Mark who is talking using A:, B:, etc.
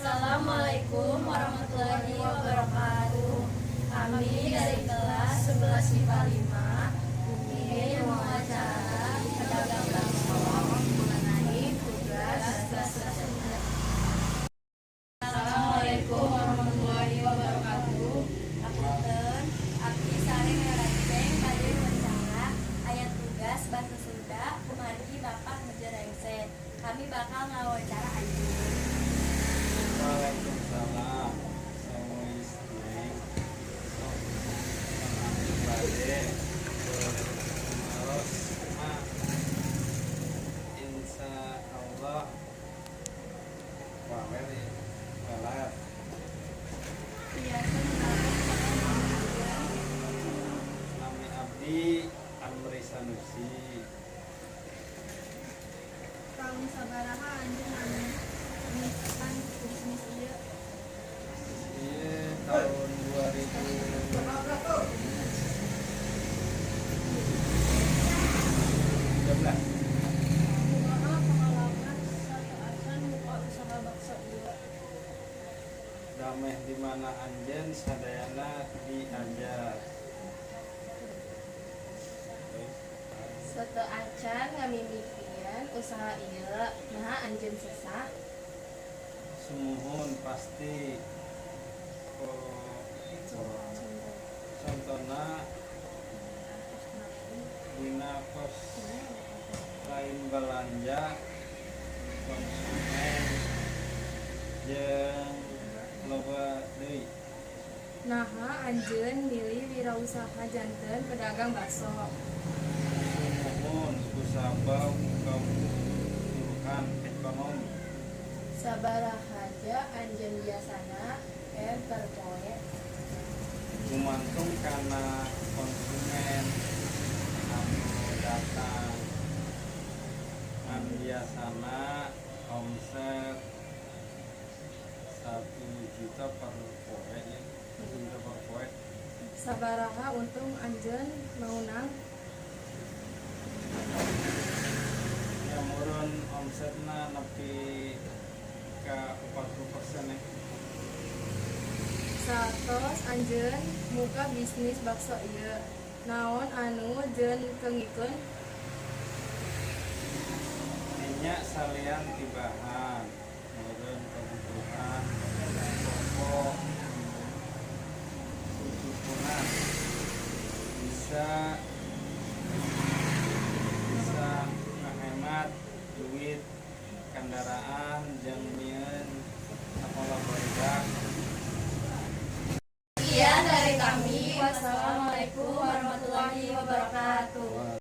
A: Assalamualaikum warahmatullahi wabarakatuh. Kami dari kelas 11 IPA 5 ingin mewawancara pedagang bakso mengenai tugas bahasa Sunda. Assalamualaikum warahmatullahi wabarakatuh.
B: Hapunten, abdi sareng renceng bade wawancara, aya tugas bahasa Sunda kumargi Bapak nuju rengse. Kami bakal ngawawancara anjeun.
C: Waalaikumsalam. Sawis, Neng. Sok, abdi bade tumaros mah insya Allah waler ya. Waler.
B: Biasa menarik.
C: Nami abdi Amri Sanusi.
D: Tahun sabaraha anjeun ngamimitian bisnis ieu?
C: Iya, tahun 2013.
D: Kumaha pengalaman sateuacan muka usaha bakso ieu?
C: Dameh di mana anjeun sadayana diajar.
A: Sateuacan ngamimitian usaha ieu, naha anjeun sesah?
C: Sumuhun, pasti. Contohna dina kos lain belanja konsumen jeung loba deui.
E: Naha anjeun milih wirausaha janten pedagang bakso?
C: Sumuhun, kusabab kabutuhan ekonomi.
A: Sabaraha ja anjeun biasana eer per poe?
C: Gumantung kana konsumen anu datang, ngan biasana omset 1 juta per poe ya, 1 juta per poe.
E: Sabaraha untung anjeun meunang?
C: Ya, meureun omsetna nepi ka 40% ya.
E: Saatos anjeun muka bisnis bakso ieu, naon anu anjeun kengingkeun?
C: Minyak salian ti bahan, meureun kebutuhan pokok sucukuna bisa bisa ngehemat duit kendaraan jeung nyieun sakola barudak.
A: Sekian dari kami. Wassalamualaikum warahmatullahi wabarakatuh.